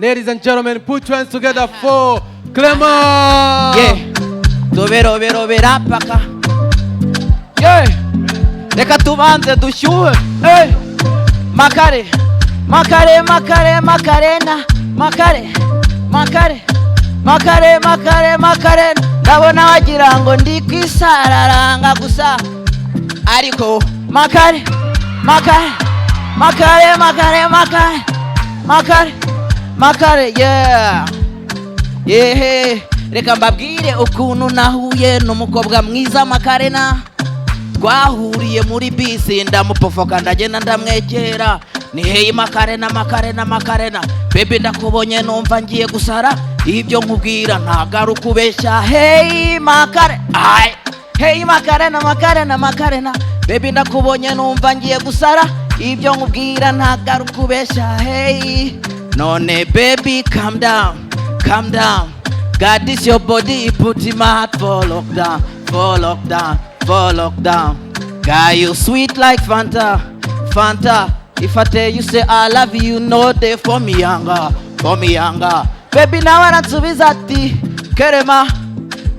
Ladies and gentlemen, put your hands together for Clement. Yeah. Tuberobero paka. Yeah. Reka tubanze dushyuhe. Hey. Makare makare makare makarena makare makare makare makare makare. Ndabona wagira ngo ndi kwisararanga gusa, ariko makare makare makare makare makare makare makare. Yeah. Yehe, reka mbabwire ukuntu nahuye n'umukobwa mwiza Makarena. Twahuriye muri bisi, ndamupofoka, ndagenda ndamwegera. Ni hey Makarena, Makarena, Makarena, baby, ndakubonye numva ngiye gusara. Ibyo nkubwira ntabwo ari ukubeshya. Hey Makare, ay, hey Makarena, Makarena, Makarena, baby, ndakubonye numva ngiye gusara. Ibyo nkubwira ntabwo ari ukubeshya. Hey, none baby, calm down, calm down. God is your body, put in my heart for lockdown, for lockdown, for lockdown. God, you sweet like Fanta, Fanta. If I tell you say I love you, no day for me younger, for me younger. Baby, nawe aransubiza ati kerema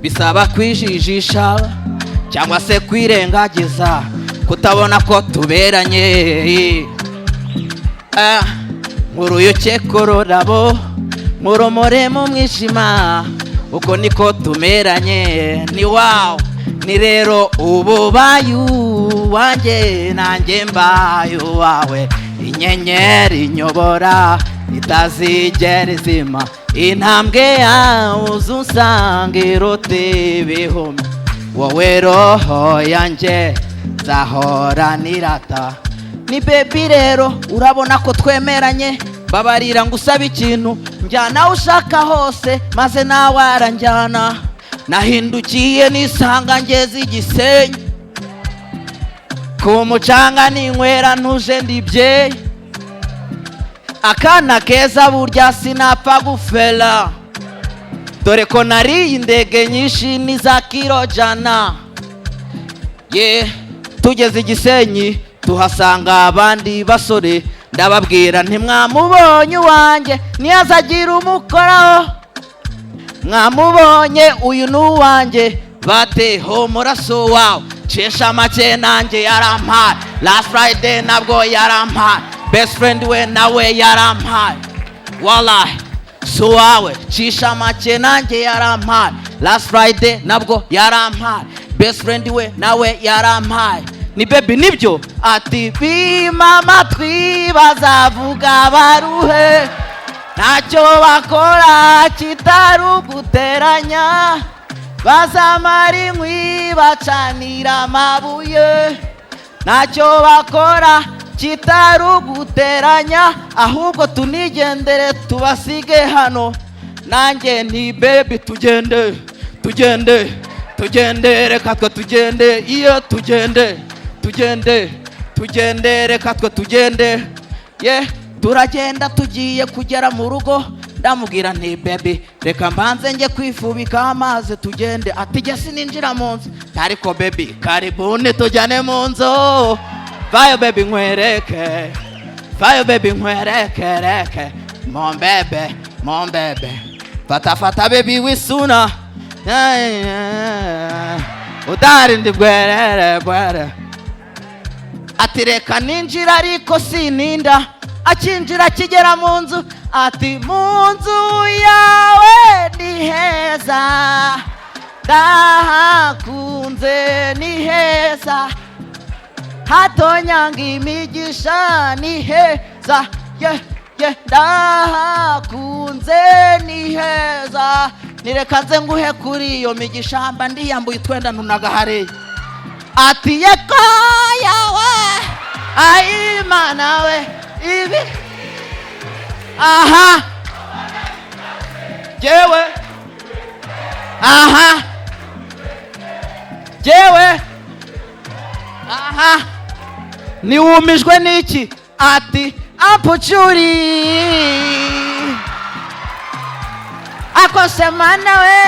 bisaba kwijijisha cyangwa se kwirengagiza kutabona ko tuberanye. Ah, nk'uruyuke kururabo, nk'urumuri mu mwijima, uko niko tumeranye. Ni wawu ni rero ubu bayu wanjye, nanjye mbaye uwawe. Inyenyeri inyobora itazigera izima, intambwe yawe uzusanga iruta ibihumbi. Wowe roho yanjye nzahora nirata. Ni baby, rero urabona ko twemeranye. Babarira ngo usabe ikintu, njyana aho ushaka hose, maze nawe aranjyana. Nahindukiye nisanga ngeze Igisenyi ku mucanga, ninywera ntuje ndibye. Akana keza burya sinapfa gufera, dore ko nariye indege nyinshi n'iza kiro 100. Ye, tugeze Igisenyi tuhasanga abandi basore. Ndababwira ntimwamubonye uwanjye? Ntiyazagira umukoraho. Mwamubonye? Uyu ni uwanjye. Bate humura wawe, cisha make, nanjye yarampaye. Last Friday nabwo yarampaye, best friend we nawe yarampaye. Wallahi si uwawe, cisha make, nanjye yarampaye. Last Friday nabwo yarampaye, best friend we nawe yarampaye. Ni baby, nibyo. Ati bima amatwi bazavuga baruhe, ntacyo bakora kitari uguteranya. Bazamara inkwi bacanira amabuye, ntacyo bakora kitari uguteranya. Ahubwo tunigendere tubasige hano. Nanjye nti baby, tugende, tugende, tugende, reka twe tugende. Iyo tugende, tugende, tugende, reka twe tugende. Ye, turagenda. Tugiye kugera mu rugo, ndamubwira nti baby, reka mbanze njye kwifubika amazi tugende. Ati jye sininjira mu nzu. Ariko baby, karibuni tujyane mu nzu. Vayo baby nkwereke, vayo baby nkwereke, reke mon bébé, mon bébé, fata fata baby wisuna udarindi bwerere bwere. Ati reka ninjira, ariko sininda. Akinjira, akigera mu nzu, ati mu nzu yawe ni heza, ndahakunze, ni heza hatonyanga imigisha, ni heza. Ye ye, ndahakunze, ni heza. Nireka nze nguhe kuri iyo migisha. Mba ndiyambuye utwenda ntunagahariye. Ati yeko yawe ayimana we ibi aha jewe aha jewe aha niwumijwe n'iki? Ati apucuri akosemana we.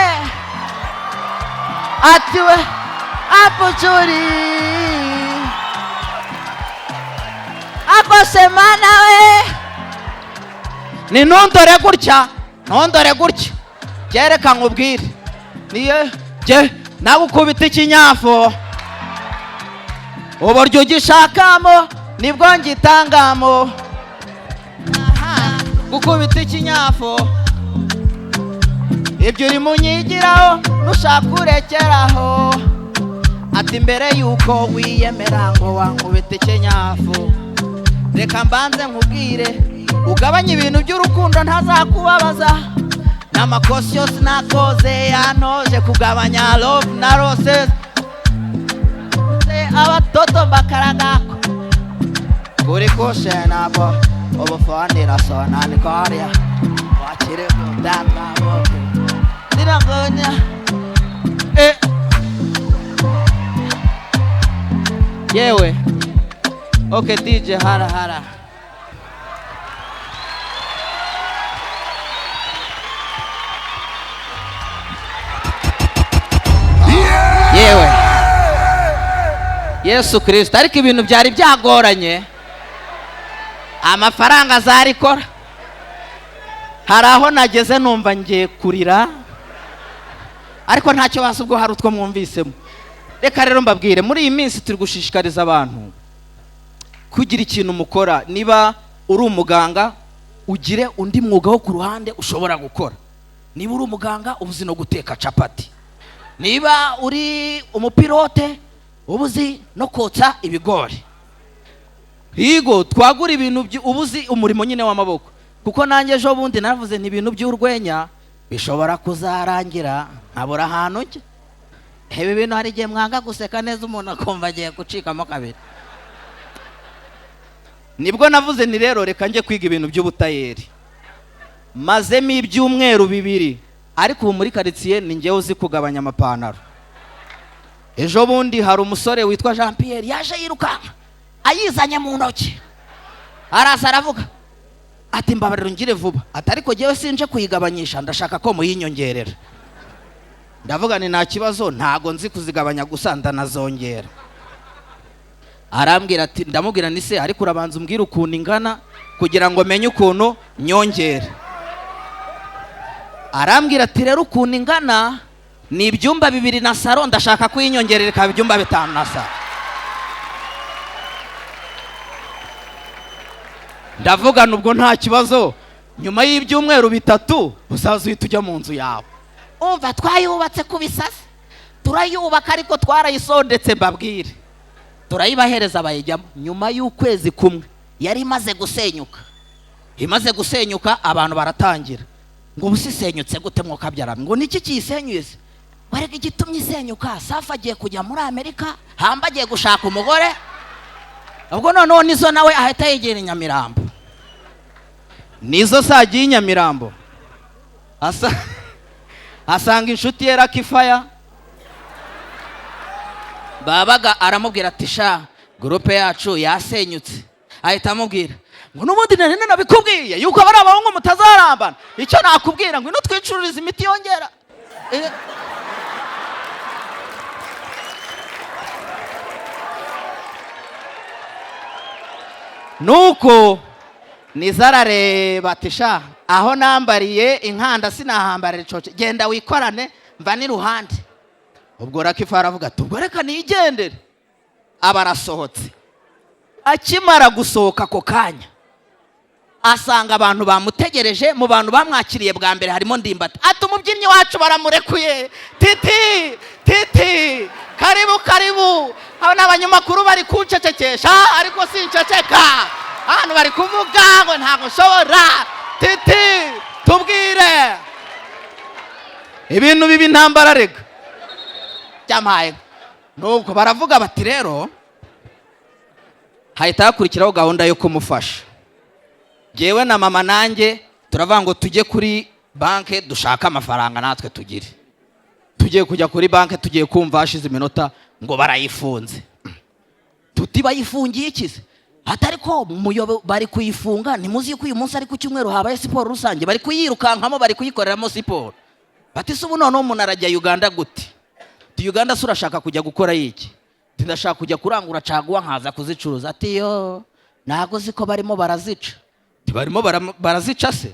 Ati we apucuri akosemana we. Ni ntundore gutya, ntundore gutya, byereka nkubwire niye jye nagukubita ikinyafu. Uburyo ugishakamo nibwo ngitangamo. Aha, gukubita ikinyafu, ibyo uri munyigiraho nushaka urekeraho. Ati mbere yuko wiyemera ngo wankubita ikinyafu, reka mbanze nkubwire ugabanye ibintu by'urukundo, ntazakubabaza. N'amakosa yose nakoze yantoje kugabanya love na roses. Abatoto mbakaragako kuri kushe nabo ubufonera sona nikoria wakire kudanga boke niragonya. Yewe, okay, DJ, hara hara. Yewe Yesu Kirisito! Ariko ibintu byari byagoranye, amafaranga azarikora. Hari aho nageze numva ngiye kurira, ariko ntacyo bazi. Ubwo hari utwo mwumvisemo. Reka rero mbabwire, muri iyi minsi turi gushishikariza abantu kugira ikintu mukora. Niba uri umuganga, ugire undi mwuga wo ku ruhande ushobora gukora. Niba uri umuganga, uba uzi no guteka capati. Niba uri umupilote, uba uzi no kotsa ibigori. Higo twagura ibintu, uba uzi umurimo nyine w'amaboko. Kuko nanjye ejo bundi naravuze nti ibintu by'urwenya bishobora kuzarangira nkabura ahantu njya. Ibi bintu hari igihe mwanga guseka neza, umuntu akumva agiye gucikamo kabiri. Nibwo navuze nti rero reka njye kwiga ibintu by'ubutayeri. Mazemo ibyumweru 2, ariko ubu muri karitsiye ni njyewe uzi kugabanya amapantaro. Ejo bundi hari umusore witwa Jean Pierre yaje yirukanka ayizanye mu ntoki, araza aravuga ati: "Mbabarira ungire vuba." Ati: "Ariko jyewe sinje kuyigabanyisha, ndashaka ko muyinyongerera." Ndavuga ni nta kibazo, ntago nzi kuzigabanya gusa, ndanazongera. Arambwira ati, ndamubwira ni se, ariko urabanza umbwire ukuntu ingana kugira ngo menye ukuntu nyongere. Arambwira ati: "Rero ukuntu ingana ni ibyumba 2 na saro, ndashaka kuyinyongerera ikaba ibyumba 5 na saro." Ndavuga ubwo nta kibazo, nyuma y'ibyumweru 3 uzaza uhita ujya mu nzu yawe. Umva, twayubatse ku bisasi, turayubaka ariko twarayisondetse. Mbabwire, turayibahereza bayijyamo, nyuma y'ukwezi kumwe yari imaze gusenyuka. Imaze gusenyuka, abantu baratangira ngo: "Ubu isenyutse gute mwokabyara?" Ngo: "Niki kiyisenyuye se?" Warega igitumye isenyuka, Safi agiye kujya muri Amerika, Hamba agiye gushaka umugore. Ubwo noneho Nizo nawe ahita yegera i Nyamirambo. Nizo sagiye i Nyamirambo, asanga inshuti ye Rakifaya babaga, aramubwira ati: "Sha, groupe yacu yasenyutse." Ahita amubwira ngo: "N'ubundi nari nanabikubwiye yuko aba ari abahungu mutazarambana. Icyo nakubwira, ngo ino twicururiza imiti yongera." Nuko Niza arareba ati: "Sha, aho nambariye inkanda sinahambarira icoce, genda wikorane, mva n'iruhande." Ubwo Rakifa aravuga ati: "Ubwo reka nigendere." Aba arasohotse. Akimara gusohoka, ako kanya asanga abantu bamutegereje. Mu bantu bamwakiriye bwa mbere harimo Ndimbati. Ati: "Umubyinnyi wacu baramurekuye! Titi, Titi, karibu, karibu!" Aba ni abanyamakuru bari kuncecekesha, ariko sinceceka. Hano bari kuvuga ngo ntabwo nshobora. Titi, tubwire ibintu biba intambara rega byampaye. Nuko baravuga bati rero hahita hakurikiraho gahunda yo kumufasha. Jyewe na mama nanjye turavuga ngo tujye kuri banki dushake amafaranga natwe tugire. Tugiye kujya kuri banki, tugiye kumva hashize iminota ngo barayifunze. Tuti: "Bayifungiye iki se?" Atari ko muyobo bari kuyifunga, ntimuzi yuko uyu munsi ari ku cyumweru, habaye siporo rusange, bari kuyirukankamo, bari kuyikoreramo siporo. Bati: "Se ubu noneho umuntu arajya Uganda gute?" Ati: "Uganda se urashaka kujya gukora iki?" Ati: "Ndashaka kujya kurangura caguwa nkaza kuzicuruza." Ati: "Yo, ntabwo uzi ko barimo barazica?" Ati: "Barimo barazica se?"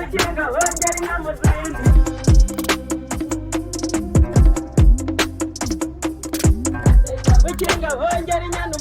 Bukinga hongera inka mu zindi. Bukinga hongera inyana.